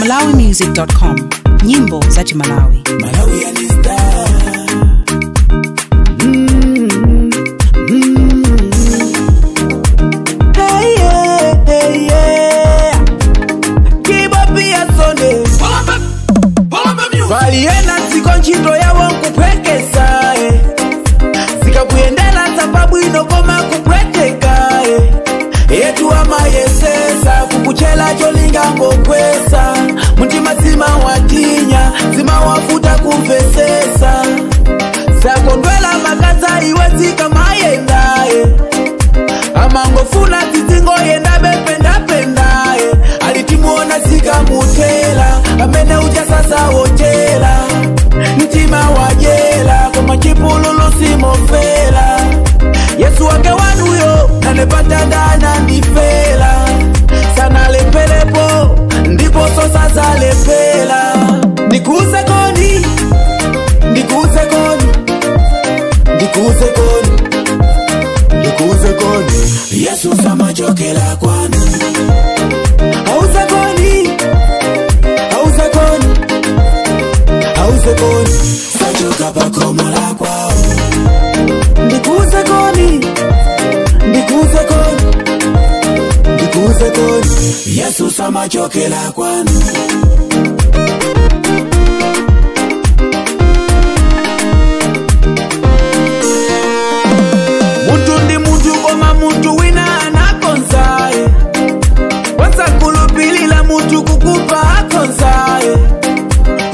malawimusic.com, nyimbo za Chimalawi. Malawi and star. Hey, yeah, hey, yeah. Keep up your Sunday. Valiena siko ntchito yawo nkupwekesa, eh. Zikakuyendela sababu inokoma kupweteka, eh. Yetu amayesesa kukuchela cholinga ngokwesa mutima zima watinya zima wafuta kumvesesa sakondwela makadza iwe zikamayendaye amangofuna zizingoyenda bependapendaye alitimuona zikamutela amene uja sasa wochela mtima wajela koma chipululu simofela Yesu wake wanuyo nanepatandana ndifela sanalepelepo ndipo sosa zalepela ndikuze koni ndikuze koni ndikuze koni ndikuze koni Yesu samachokela kwanu auze koni auze koni auze koni sachoka pakomola kwao ndikuze koni ndikuze koni ndikuze koni Yesu samachokela kwanu. Muntu ndi muntu koma muntu wina anakonzaye wasakulupilila muntu kukupa akonzaye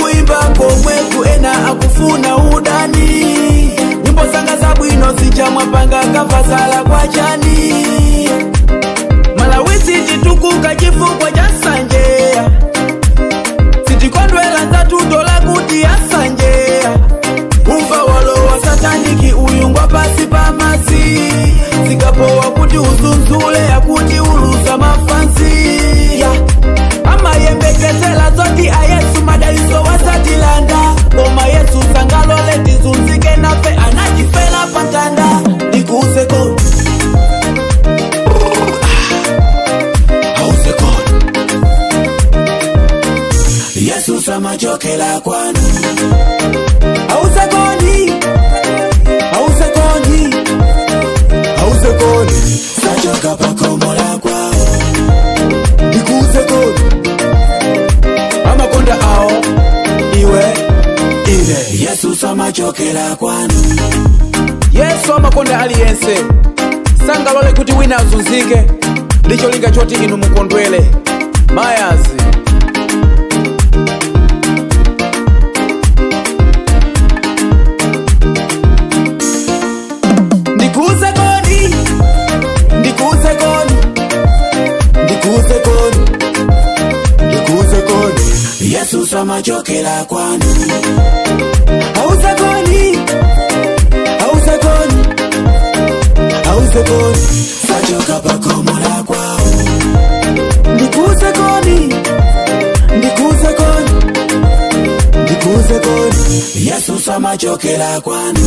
kuimba komwe ena akufuna udani nyimbo zanga zabwino sichamwapanga kavazala kwa chani Malawi sichitukuka chifukwa cha sanjeya sitikondwela zatutola kuti asanjeya umva walowa sataniki uyungwa pasi pa masi zikapowa kuti uzunzule akuti uluza mafansi yeah. Amayembekezela zoti ayesu madaliso wasatilanda koma Yesu sangalole tizunzike nafe anachifela patanda ndikuze koni auze koni Yesu samachokela kwanu auze koni auze koni auze koni sachoka pakomola kwao ndikuze koni amakonda awo iwe ine Yesu samachokela kwanu. Yesu amakonda aliyense sangalole kuti wina azunzike ndicho linga choti inu mukondwele mayazi. Ndikuze koni ndikuze koni ndikuze koni ndikuze koni Yesu samachokela kwanu auze koni auze koni auze koni sachoka pakomola kwao ndikuze koni ndikuze koni ndikuze koni Yesu samachokela kwanu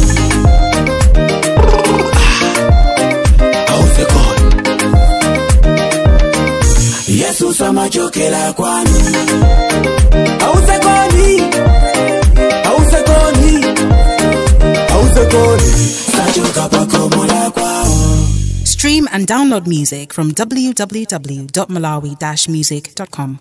auze koni Yesu samachokela kwanu auze koni auze koni auze koni sachoka pakomola kwao. Stream and download music from www.malawi-music.com.